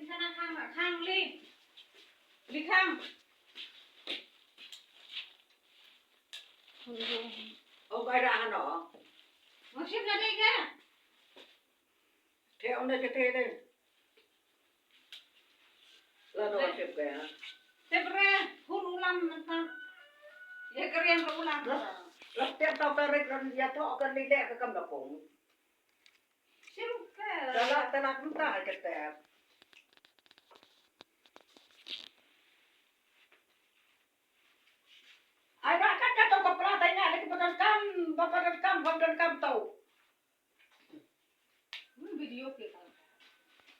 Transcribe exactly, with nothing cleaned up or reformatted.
Khang, khang li. Li khang. Ong kai ra hano. Masih na dei ka? Te ong na jete dei. La no sip ka. Te bre, hun ulam mata. Ye karian ka ulam. La, la tiap tau tarik ran ya to kan li dek ka kam da pung. Sip ka. Tala, tala kumta ha kete. Ai ba kat ka to ka pla tai nga lek ba kan kam, ba kan kam, ba kan kam tau. Hmm, video ke ka.